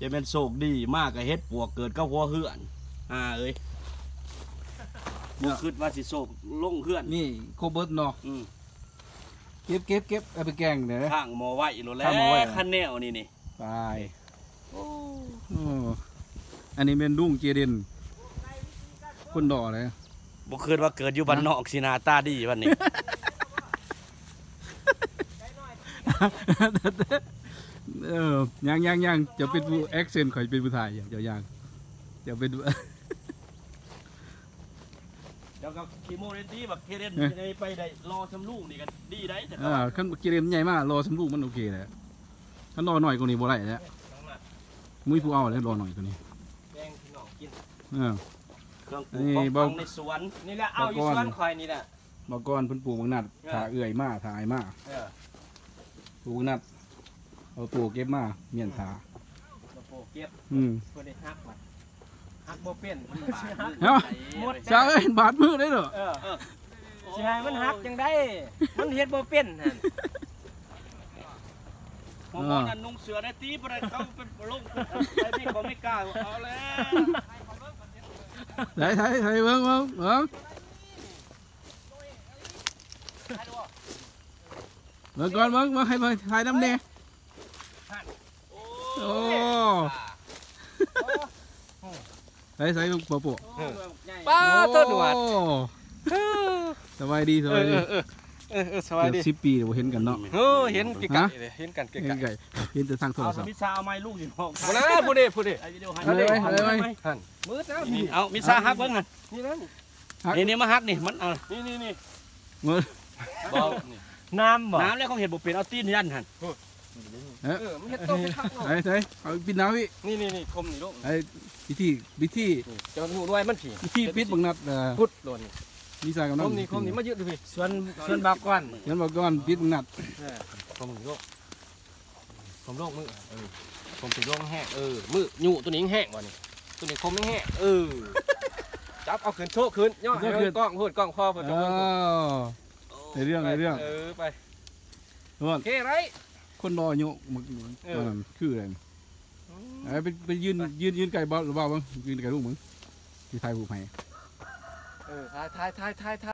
ຈະແມ່ນໂຊກດີມາກະເຫັດປວກເກີດກັບຫົວເຮືອນ ອ່າເອີຍ ບໍ່ຄິດວ່າຊິໂຊກລົງເຮືອນ. ນີ້ຄົບເບິດເນາະ. ອືມ ເກັບໆໆ ເອົາໄປແກງເດີ ຂ້າງໝໍ້ໄວ້ໂລດແຫຼະ ຂ້າງໝໍ້ໄວ້ ຄັນແນວນີ້ນີ້ ຕາຍ. ໂອ້ ໂອ້ ອັນນີ້ແມ່ນລຸງເຈເດັນ ຄົນຫຼໍ່ເດ້. ບໍ່ຄິດວ່າເກີດຢູ່ບ້ານນອກຊິໜ້າຕາດີປານນີ້. ເອີ ຍັງໆໆ ເຈົ້າເປັນຜູ້ແອັກເຊັນ ຂ້ອຍເປັນຜູ້ຖ່າຍ ເຈົ້າຍ່າງ ເຈົ້າເປັນ ເຈົ້າກໍຂີ້ໂມ້ໄດ້ຕິ ບັກເຄເດນ ເອີ ໄປໄດ້ຫຼໍ່ສ່ຳລຸງນີ້ກໍດີໄດ໋. ເອີ ຄັນບັກເຄເດນໃຫຍ່ມາ ຫຼໍ່ສ່ຳລຸງມັນໂອເຄແຫຼະ ຄັນຫຼໍ່ໜ້ອຍກວ່ານີ້ບໍ່ໄດ້ແຫຼະ ບໍ່ມີຜູ້ເອົາແຫຼະ ຫຼໍ່ໜ້ອຍກວ່ານີ້ ແບ່ງພີ່ນ້ອງກິນ. ເອີ ເຄື່ອງປູກຂອງຝັງໃນສວນນີ້ແຫຼະ ເອົາຢູ່ສວນຂ້ອຍນີ້ແຫຼະ. ເມື່ອກ່ອນເພິ່ນປູກບັກນັດ ເອີ ຖ້າເອື້ອຍມາ ຖ້າອ້າຍມາ ເອີ ປູກບັກນັດ ເອົາໂປ້ເກັບມາ ມ້ຽນຖ້າ ເອົາໂປ້ເກັບ ອືມ ເພິ່ນໄດ້ຫັກ ຫັກບໍ່ເປັນ ມັນບາດມື ເນາະ ໃສ່ ສາວເອີຍ ບາດມືໄດ້ເນາະ. ເອີ ເອີ ຊິໃຫ້ມັນຫັກຈັ່ງໃດ ມັນເຮັດບໍ່ເປັນຫັ້ນ. ເອີ ໝໍນັ້ນນຸ່ງເສື້ອໄດ້ຕິ ບໍ່ໄດ້ເຂົ້າໄປລົງໄປນີ້ ເຂົາໄມ່ກ້າ ເອົາແລ້ວ ໃສ່ໆໆ ເບິ່ງໆ ເບິ່ງ ເບິ່ງກ່ອນ ເບິ່ງ ເບິ່ງ ໃຫ້ເບິ່ງ ຖ່າຍນຳແດ່. ໂອ້ ໃສ່ໆ ເບິ່ງ ໂປະ ໂອ້ ປາໂຕ ໜວດ ໂອ້ ສະບາຍດີ ສະບາຍດີ ເອີ ເອີ ເອີ ສະບາຍດີ ເກືອບສິບປີບໍ່ເຫັນກັນເນາະ. ໂອ້ ເຫັນໄກໆ ເຫັນກັນໄກໆ ເຫັນແຕ່ທາງໂທລະສັບ. ມິດສາເອົາໄມ້ລູກນີ້ອອກ ບໍ່ນະ ຜູ້ເດ ຜູ້ເດ ເອົາໄວ້ ເອົາໄວ້ ຫັ້ນ ມືດແລ້ວນີ້ ເອົາ ມິດສາຮັບເບິ່ງຫັ້ນ ນີ້ນະ ນີ້ ນີ້ມາຫັກນີ້ ມັນ ເອົາ ນີ້ໆໆ ເບິ່ງ ນ້ຳບໍ່ ນ້ຳແລ້ວ ເຂົາເຮັດບໍ່ເປັນ ເອົາຕີນຢັນຫັ້ນ. ເອີ ເອີ ມັນເຮັດຕົກຄັກເນາະ ໃສ່ໆ ເອົາປິດໜ້າພີ່ ນີ້ໆໆ ຄົມນີ້ລົງ ໃຫ້ວິທີ ວິທີ ນີ້ ເຈົ້າຮູ້ໜ່ວຍມັນພີ້ ວິທີປິດບັກນັດ ເອີ ພຸດໂດນນີ້ ມີສາຍກຳລັງ ຄົມນີ້ ຄົມນີ້ ມາຍຶດຢູ່ພີ້ ສວນ ສວນບາກອນ ສວນບາກອນ ປິດບັກນັດ ເອີ ຄົມນີ້ລົງ ຄົມລົງມື ເອີ ຄົມຊິລົງແຮງ ເອີ ມືຍູ້ໂຕນີ້ແຮງກວ່ານີ້ ໂຕນີ້ຄົມແຮງ ເອີ ຈັບເອົາຂຶ້ນ ໂຊຂຶ້ນ ຍໍໃຫ້ເບິ່ງກ້ອງພຸ້ນ ກ້ອງພໍເພິ່ນ ເອີ ໄດ້ເລື່ອງ ໄດ້ເລື່ອງ ເອີ ໄປ ໂອເຄ ໄດ້ ຄົນບໍ່ອາຍຸ ເອີ ນັ້ນຄືແຫຼະ ເອີ ໄປ ໄປຢືນ ໄປ ຢືນ ຢືນໃກ້ບ່າວ ບ່າວເບິ່ງ ຢືນໃກ້ລຸງເບິ່ງ ຊິຖ່າຍຮູບໃຫ້ ເອີ ຖ່າຍ ຖ່າຍ ຖ່າຍ ຖ່າຍ